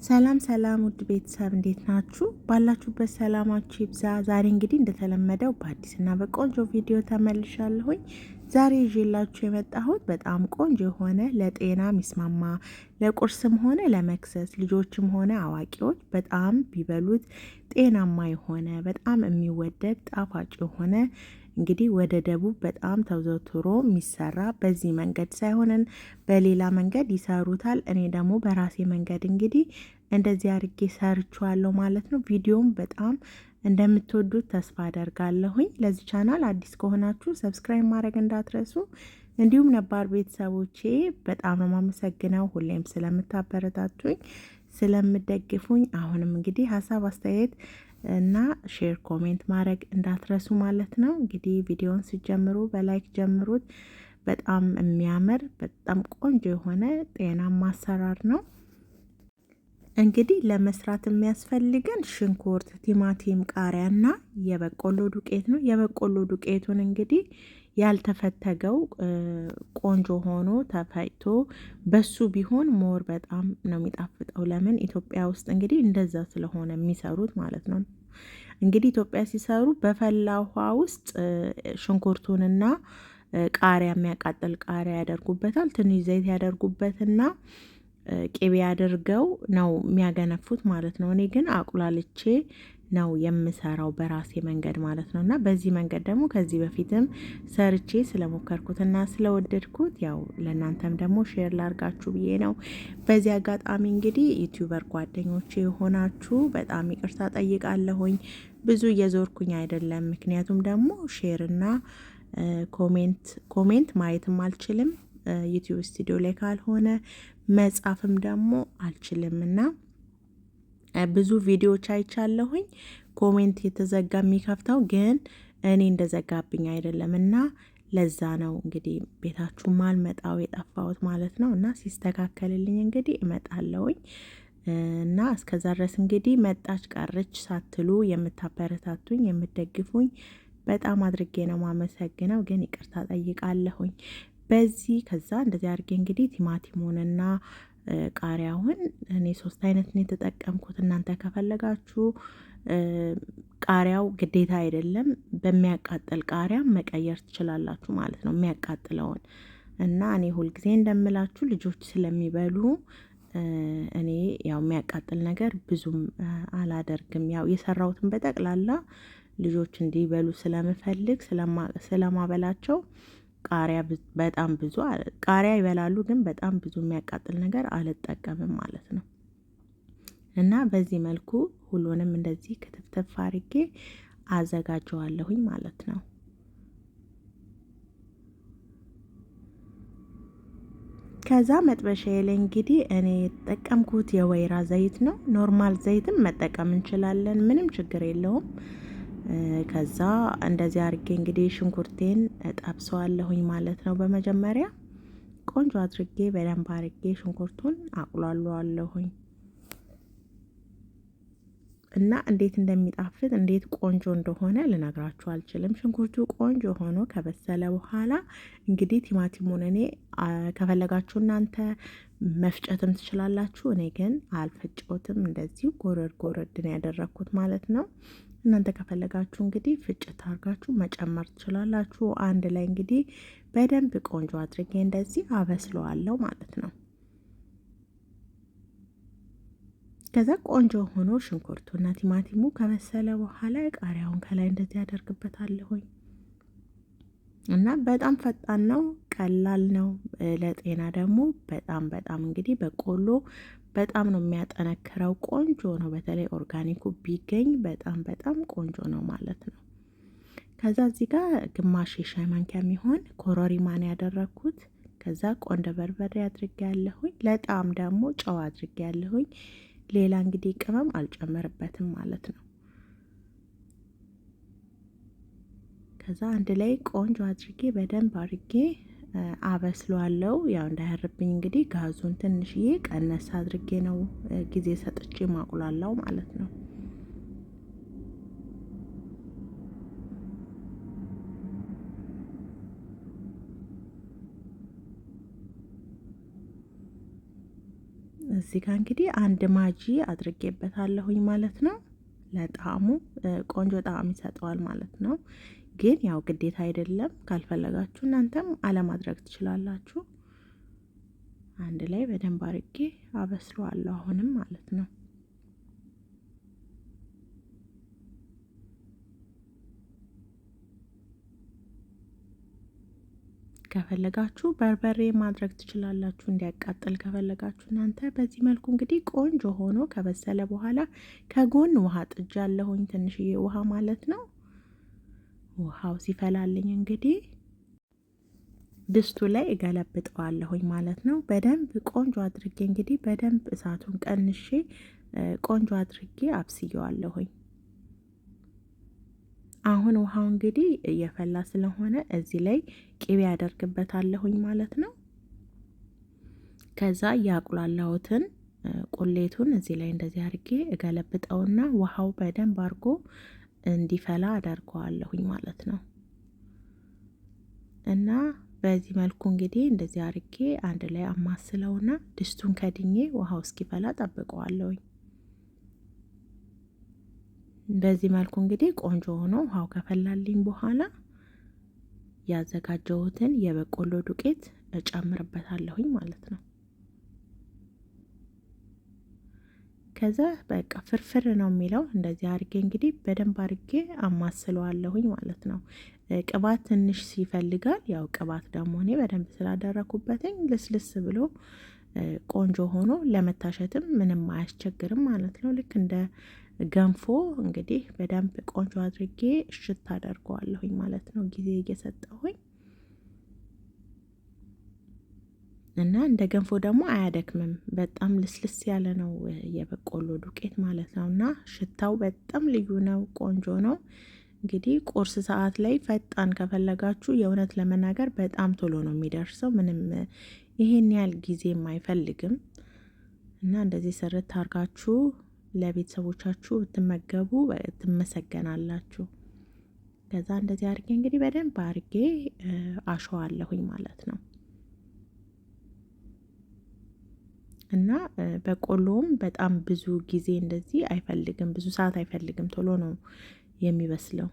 ሰላም ሰላም ውድ ቤተሰብ እንዴት ናችሁ? ባላችሁበት ሰላማችሁ ይብዛ። ዛሬ እንግዲህ እንደተለመደው በአዲስና በቆንጆ ቪዲዮ ተመልሻለሁኝ። ዛሬ ይዤላችሁ የመጣሁት በጣም ቆንጆ የሆነ ለጤና የሚስማማ ለቁርስም ሆነ ለመክሰስ ልጆችም ሆነ አዋቂዎች በጣም ቢበሉት ጤናማ የሆነ በጣም የሚወደድ ጣፋጭ የሆነ እንግዲህ ወደ ደቡብ በጣም ተዘውትሮ የሚሰራ በዚህ መንገድ ሳይሆንን በሌላ መንገድ ይሰሩታል። እኔ ደግሞ በራሴ መንገድ እንግዲህ እንደዚህ አድርጌ ሰርቼዋለሁ ማለት ነው። ቪዲዮም በጣም እንደምትወዱት ተስፋ አደርጋለሁኝ። ለዚህ ቻናል አዲስ ከሆናችሁ subscribe ማድረግ እንዳትረሱ፣ እንዲሁም ነባር ቤተሰቦቼ በጣም ነው የማመሰግነው ሁሌም ስለምታበረታቱኝ ስለምደግፉኝ። አሁንም እንግዲህ ሀሳብ አስተያየት እና share comment ማድረግ እንዳትረሱ ማለት ነው። እንግዲህ ቪዲዮውን ሲጀምሩ በ like ጀምሩት። በጣም የሚያምር በጣም ቆንጆ የሆነ ጤናማ አሰራር ነው። እንግዲህ ለመስራት የሚያስፈልገን ሽንኩርት፣ ቲማቲም፣ ቃሪያና የበቆሎ ዱቄት ነው። የበቆሎ ዱቄቱን እንግዲህ ያልተፈተገው ቆንጆ ሆኖ ተፈጭቶ በሱ ቢሆን more በጣም ነው የሚጣፍጠው። ለምን ኢትዮጵያ ውስጥ እንግዲህ እንደዛ ስለሆነ የሚሰሩት ማለት ነው። እንግዲህ ኢትዮጵያ ሲሰሩ በፈላ ውሃ ውስጥ ሽንኩርቱንና ቃሪያ የሚያቃጥል ቃሪያ ያደርጉበታል። ትንሽ ዘይት ያደርጉበትና ቅቤ አድርገው ነው የሚያገነፉት ማለት ነው። እኔ ግን አቁላልቼ ነው የምሰራው በራሴ መንገድ ማለት ነው። እና በዚህ መንገድ ደግሞ ከዚህ በፊትም ሰርቼ ስለሞከርኩትና ስለወደድኩት ያው ለእናንተም ደግሞ share ላርጋችሁ ብዬ ነው። በዚህ አጋጣሚ እንግዲህ YouTuber ጓደኞቼ የሆናችሁ በጣም ይቅርታ ጠይቃለሁኝ። ብዙ እየዞርኩኝ አይደለም። ምክንያቱም ደግሞ share ና comment ማየትም አልችልም YouTube Studio ላይ ካልሆነ መጻፍም ደግሞ አልችልም እና ብዙ ቪዲዮዎች አይቻለሁኝ። comment የተዘጋ የሚከፍተው ግን እኔ እንደዘጋብኝ አይደለም እና ለዛ ነው እንግዲህ ቤታችሁ ማልመጣው የጠፋሁት ማለት ነው። እና ሲስተካከልልኝ እንግዲህ እመጣለሁኝ እና እስከዛ ድረስ እንግዲህ መጣች ቀረች ሳትሉ የምታበረታቱኝ የምትደግፉኝ በጣም አድርጌ ነው ማመሰግነው። ግን ይቅርታ ጠይቃለሁኝ በዚህ ከዛ እንደዚህ አድርጌ እንግዲህ ቲማቲሙንና ቃሪያውን እኔ ሶስት አይነት ነው የተጠቀምኩት። እናንተ ከፈለጋችሁ ቃሪያው ግዴታ አይደለም፣ በሚያቃጥል ቃሪያ መቀየር ትችላላችሁ ማለት ነው የሚያቃጥለውን። እና እኔ ሁልጊዜ እንደምላችሁ ልጆች ስለሚበሉ እኔ ያው የሚያቃጥል ነገር ብዙም አላደርግም። ያው የሰራሁትን በጠቅላላ ልጆች እንዲበሉ ስለምፈልግ ስለማበላቸው ቃሪያ በጣም ብዙ ቃሪያ ይበላሉ፣ ግን በጣም ብዙ የሚያቃጥል ነገር አልጠቀምም ማለት ነው። እና በዚህ መልኩ ሁሉንም እንደዚህ ክትፍትፍ አድርጌ አዘጋጀዋለሁኝ ማለት ነው። ከዛ መጥበሻዬ ላይ እንግዲህ እኔ የተጠቀምኩት የወይራ ዘይት ነው። normal ዘይትም መጠቀም እንችላለን፣ ምንም ችግር የለውም። ከዛ እንደዚህ አድርጌ እንግዲህ ሽንኩርቴን ጠብሰዋለሁኝ ማለት ነው። በመጀመሪያ ቆንጆ አድርጌ በደንብ አድርጌ ሽንኩርቱን አቁላለዋለሁኝ እና እንዴት እንደሚጣፍጥ እንዴት ቆንጆ እንደሆነ ልነግራችሁ አልችልም። ሽንኩርቱ ቆንጆ ሆኖ ከበሰለ በኋላ እንግዲህ ቲማቲሙን እኔ ከፈለጋችሁ እናንተ መፍጨትም ትችላላችሁ። እኔ ግን አልፈጨሁትም። እንደዚሁ ጎረድ ጎረድ ነው ያደረግኩት ማለት ነው። እናንተ ከፈለጋችሁ እንግዲህ ፍጭት አድርጋችሁ መጨመር ትችላላችሁ። አንድ ላይ እንግዲህ በደንብ ቆንጆ አድርጌ እንደዚህ አበስለዋለሁ ማለት ነው። ከዛ ቆንጆ ሆኖ ሽንኩርቱና ቲማቲሙ ከበሰለ በኋላ ቃሪያውን ከላይ እንደዚህ ያደርግበታለሁኝ እና በጣም ፈጣን ነው፣ ቀላል ነው። ለጤና ደግሞ በጣም በጣም እንግዲህ በቆሎ በጣም ነው የሚያጠነክረው። ቆንጆ ነው። በተለይ organic ኡ ቢገኝ በጣም በጣም ቆንጆ ነው ማለት ነው። ከዛ እዚህ ጋር ግማሽ የሻይ ማንኪያ የሚሆን ኮረሪማን ያደረግኩት። ከዛ ቆንደ በርበሬ አድርጌ ያለሁኝ፣ ለጣም ደግሞ ጨው አድርጌ ያለሁኝ። ሌላ እንግዲህ ቅመም አልጨመርበትም ማለት ነው። ከዛ አንድ ላይ ቆንጆ አድርጌ በደንብ አድርጌ አበስለዋለሁ። ያው እንዳያርብኝ እንግዲህ ጋዙን ትንሽዬ ቀነስ አድርጌ ነው ጊዜ ሰጥቼ ማቁላላው ማለት ነው። እዚህ ጋር እንግዲህ አንድ ማጂ አድርጌበታለሁኝ ማለት ነው። ለጣዕሙ ቆንጆ ጣዕም ይሰጠዋል ማለት ነው። ግን ያው ግዴታ አይደለም፣ ካልፈለጋችሁ እናንተም አለማድረግ ትችላላችሁ። አንድ ላይ በደንብ አድርጌ አበስለዋለሁ አሁንም ማለት ነው። ከፈለጋችሁ በርበሬ ማድረግ ትችላላችሁ፣ እንዲያቃጥል ከፈለጋችሁ እናንተ። በዚህ መልኩ እንግዲህ ቆንጆ ሆኖ ከበሰለ በኋላ ከጎን ውሃ ጥጃለሁኝ፣ ትንሽዬ ውሃ ማለት ነው። ውሃው ሲፈላልኝ እንግዲህ ድስቱ ላይ እገለብጠዋለሁኝ ማለት ነው። በደንብ ቆንጆ አድርጌ እንግዲህ በደንብ እሳቱን ቀንሼ ቆንጆ አድርጌ አብስየዋለሁኝ። አሁን ውሃው እንግዲህ እየፈላ ስለሆነ እዚህ ላይ ቅቤ ያደርግበታለሁኝ ማለት ነው። ከዛ ያቁላላሁትን ቁሌቱን እዚህ ላይ እንደዚህ አድርጌ እገለብጠውና ውሃው በደንብ አድርጎ እንዲፈላ አደርገዋለሁኝ ማለት ነው። እና በዚህ መልኩ እንግዲህ እንደዚህ አድርጌ አንድ ላይ አማስለውና ድስቱን ከድኜ ውሃው እስኪፈላ ጠብቀዋለሁኝ። በዚህ መልኩ እንግዲህ ቆንጆ ሆኖ ውሃው ከፈላልኝ በኋላ ያዘጋጀሁትን የበቆሎ ዱቄት እጨምርበታለሁኝ ማለት ነው። ከዛ በቃ ፍርፍር ነው የሚለው። እንደዚህ አርጌ እንግዲህ በደንብ አርጌ አማስለዋለሁኝ ማለት ነው። ቅባት ትንሽ ሲፈልጋል። ያው ቅባት ደግሞ እኔ በደንብ ስላደረኩበትኝ ልስልስ ብሎ ቆንጆ ሆኖ ለመታሸትም ምንም አያስቸግርም ማለት ነው። ልክ እንደ ገንፎ እንግዲህ በደንብ ቆንጆ አድርጌ እሽት አደርገዋለሁኝ ማለት ነው፣ ጊዜ እየሰጠሁኝ እና እንደ ገንፎ ደግሞ አያደክምም። በጣም ልስልስ ያለ ነው የበቆሎ ዱቄት ማለት ነው። እና ሽታው በጣም ልዩ ነው፣ ቆንጆ ነው። እንግዲህ ቁርስ ሰዓት ላይ ፈጣን ከፈለጋችሁ የእውነት ለመናገር በጣም ቶሎ ነው የሚደርሰው። ምንም ይሄን ያህል ጊዜም አይፈልግም። እና እንደዚህ ስርት አርጋችሁ ለቤተሰቦቻችሁ ብትመገቡ ትመሰገናላችሁ። ከዛ እንደዚህ አርጌ እንግዲህ በደንብ አርጌ አሸዋለሁኝ ማለት ነው። እና በቆሎውም በጣም ብዙ ጊዜ እንደዚህ አይፈልግም፣ ብዙ ሰዓት አይፈልግም፣ ቶሎ ነው የሚበስለው።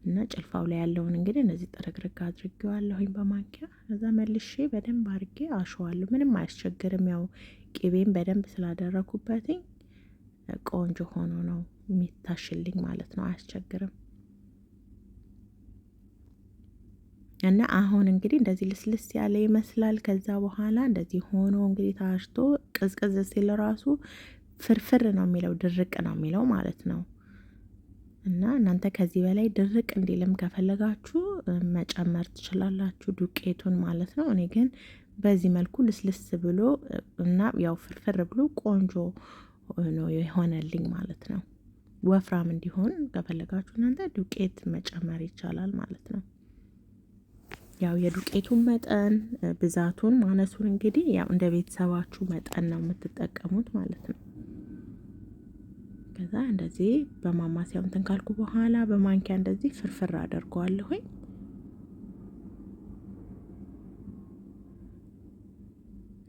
እና ጭልፋው ላይ ያለውን እንግዲህ እንደዚህ ጥርግርግ አድርጌዋለሁኝ በማንኪያ። ከዛ መልሼ በደንብ አርጌ አሸዋለሁ። ምንም አያስቸግርም። ያው ቅቤም በደንብ ስላደረኩበትኝ ቆንጆ ሆኖ ነው የሚታሽልኝ ማለት ነው። አያስቸግርም። እና አሁን እንግዲህ እንደዚህ ልስልስ ያለ ይመስላል። ከዛ በኋላ እንደዚህ ሆኖ እንግዲህ ታሽቶ ቅዝቅዝ ሲል ራሱ ፍርፍር ነው የሚለው፣ ድርቅ ነው የሚለው ማለት ነው። እና እናንተ ከዚህ በላይ ድርቅ እንዲልም ከፈለጋችሁ መጨመር ትችላላችሁ ዱቄቱን ማለት ነው። እኔ ግን በዚህ መልኩ ልስልስ ብሎ እና ያው ፍርፍር ብሎ ቆንጆ ነው የሆነልኝ ማለት ነው። ወፍራም እንዲሆን ከፈለጋችሁ እናንተ ዱቄት መጨመር ይቻላል ማለት ነው። ያው የዱቄቱን መጠን ብዛቱን ማነሱን እንግዲህ ያው እንደ ቤተሰባችሁ መጠን ነው የምትጠቀሙት ማለት ነው። ከዛ እንደዚህ በማማሰያው እንትን ካልኩ በኋላ በማንኪያ እንደዚህ ፍርፍር አደርገዋለሁኝ።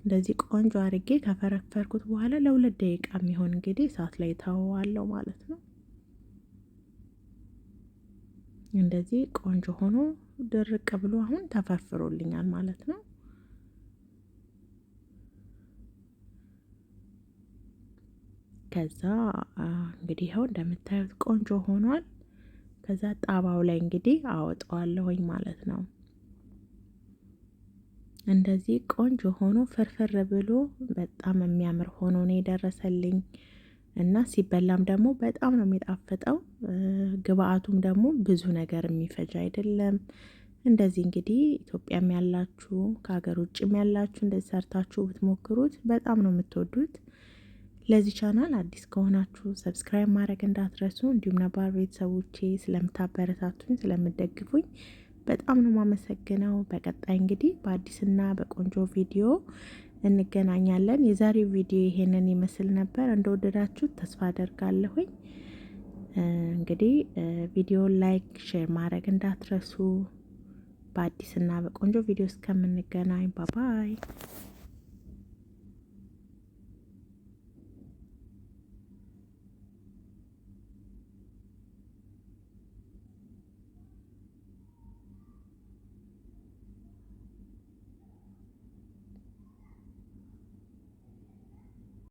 እንደዚህ ቆንጆ አርጌ ከፈረፈርኩት በኋላ ለ2 ደቂቃ የሚሆን እንግዲህ እሳት ላይ ተወዋለሁ ማለት ነው። እንደዚህ ቆንጆ ሆኖ ድርቅ ብሎ አሁን ተፈርፍሮልኛል ማለት ነው። ከዛ እንግዲህ ይኸው እንደምታዩት ቆንጆ ሆኗል። ከዛ ጣባው ላይ እንግዲህ አወጣዋለሁኝ ማለት ነው። እንደዚህ ቆንጆ ሆኖ ፍርፍር ብሎ በጣም የሚያምር ሆኖ ነው የደረሰልኝ እና ሲበላም ደግሞ በጣም ነው የሚጣፍጠው። ግብአቱም ደግሞ ብዙ ነገር የሚፈጅ አይደለም። እንደዚህ እንግዲህ ኢትዮጵያም ያላችሁ ከሀገር ውጭም ያላችሁ እንደዚህ ሰርታችሁ ብትሞክሩት በጣም ነው የምትወዱት። ለዚህ ቻናል አዲስ ከሆናችሁ subscribe ማድረግ እንዳትረሱ። እንዲሁም ነባር ቤተሰቦቼ ስለምታበረታቱኝ ስለምትደግፉኝ በጣም ነው የማመሰግነው። በቀጣይ እንግዲህ በአዲስና በቆንጆ ቪዲዮ እንገናኛለን። የዛሬው ቪዲዮ ይሄንን ይመስል ነበር። እንደወደዳችሁ ተስፋ አደርጋለሁኝ። እንግዲህ ቪዲዮ like፣ share ማድረግ እንዳትረሱ። በአዲስና በቆንጆ ቪዲዮ እስከምንገናኝ bye bye።